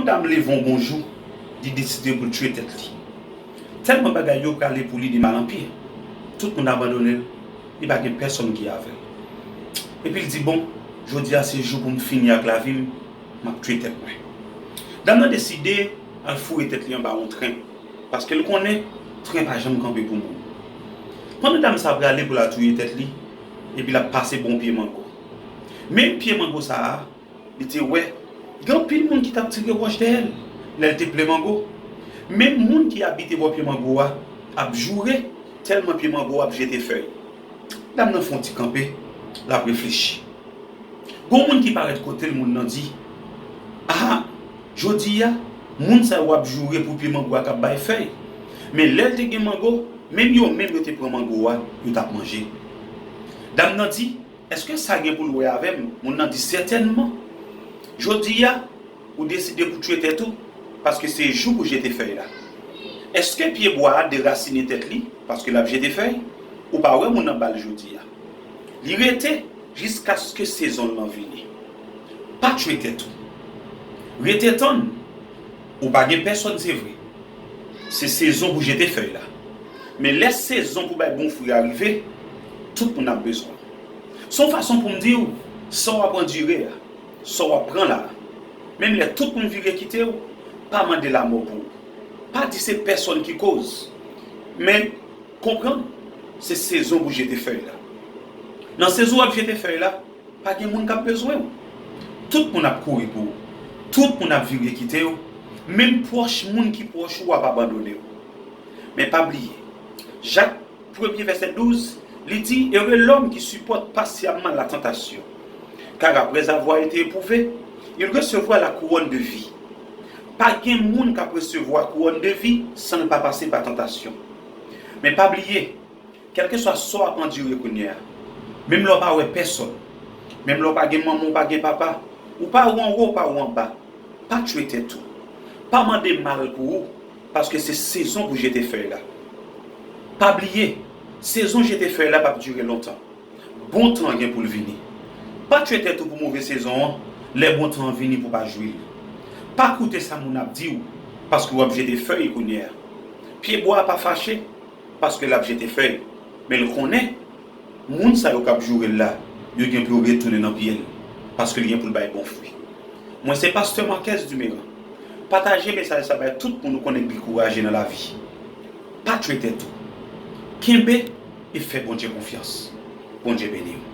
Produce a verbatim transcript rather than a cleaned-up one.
Dam leve yon bon jou, li deside pou l tchwe tèt li. Tèlman bagay yo prale pou li de mal an pye, tout moun abandone l, li pa gen pèsonn ki avè l. Epi l di, bon, jodi a se jou pou m fini ak lavi m, m ap tchwe tèt mwen. Dam nan deside al foure tèt li anba yon tren, paske l konnen tren pa janm kanpe pou moun. Pandan dam sa prale pou l al touye tèt li, epi l ap pase bò yon pye mango. Menm pye mango sa a, li te wè gen anpil moun ki t ap tire wòch dèyè l lè l te plen mango. Menm moun ki abite bò pye mango a ap joure tèlman pye mango a ap jete fèy. Dam nan fè yon ti kanpe, l ap reflechi. Gon moun ki parèt kote l, moun nan di, a, jodi a, moun sa yo ap joure pou pye mango a k ap bay fèy. Men lè l te gen mango, menm yo menm yo te pran mango a, yo t ap manje. Dam nan di, èske sa gen pou l wè avè m? Moun nan di, sètènman. Jodi a, ou deside pou tchwe tèt ou, paske se jou pou jete fèy la. Èske pye bwa a derasinen tèt li, paske l ap jete fèy? Ou pa wè moun nan ba l jodi a. Li rete jiskaske sezon l lan vini. Pa tchwe tèt ou. Rete tann. Ou pa gen pèsonn, se vre. Se sezon pou jete fèy la. Men lè sezon pou bay bon fwi a rive, tout moun ap bezwen w. Se yon fason pou m di w, sa w ap andire a, sa w ap pran la a, menm lè tout moun vire kite w, pa mande lamò pou ou. Pa di se pèsonn ki koz. Men, konprann, se sezon pou jete fèy la. Nan sezon w ap jete fèy la, pa gen moun k ap bezwen w. Tout moun ap kouri pou ou. Tout moun ap vire kite w. Menm pwòch moun ki pwòch ou ap abandone w. Men pa bliye, Jak premye vèsè douz, li di, heureux l'homme qui supporte patiemment la tentation, car après avoir été éprouvé, il recevra la couronne de vie. Pa gen moun k ap resevwa kouwòn de vi san l pa pase pa tantasyon. Men pa bliye, kèlkeswa sa w ap andire kounye a, menm lè w pa wè pèsonn, menm lè w pa gen manman, w pa gen papa, ou pa ou anwo, w pa ou anba, pa tchwe tèt ou. Pa mande mal pou ou, paske se sezon pou jete fèy la. Pa bliye, sezon jete fèy la p ap dire lontan. Bon tan an gen pou l vini. Pa tchwe tèt ou pou move sezon an, lè bon tan an vini pou w pa jwi l. Pa koute sa moun ap di w, paske w ap jete fèy kounye a. Pye bwa a pa fache, paske l ap jete fèy, men l konnen moun sa yo k ap joure l la, yo gen pou yo retounen nan pye l, paske l gen pou l bay bon fwi. Mwen se pastè Marquez Duméran. Pataje mesaj sa bay tout moun ou konnen k dekouraje nan lavi. Pa tchwe tèt ou. Kenbe e fè Bondye konfyans. Bondye beni w.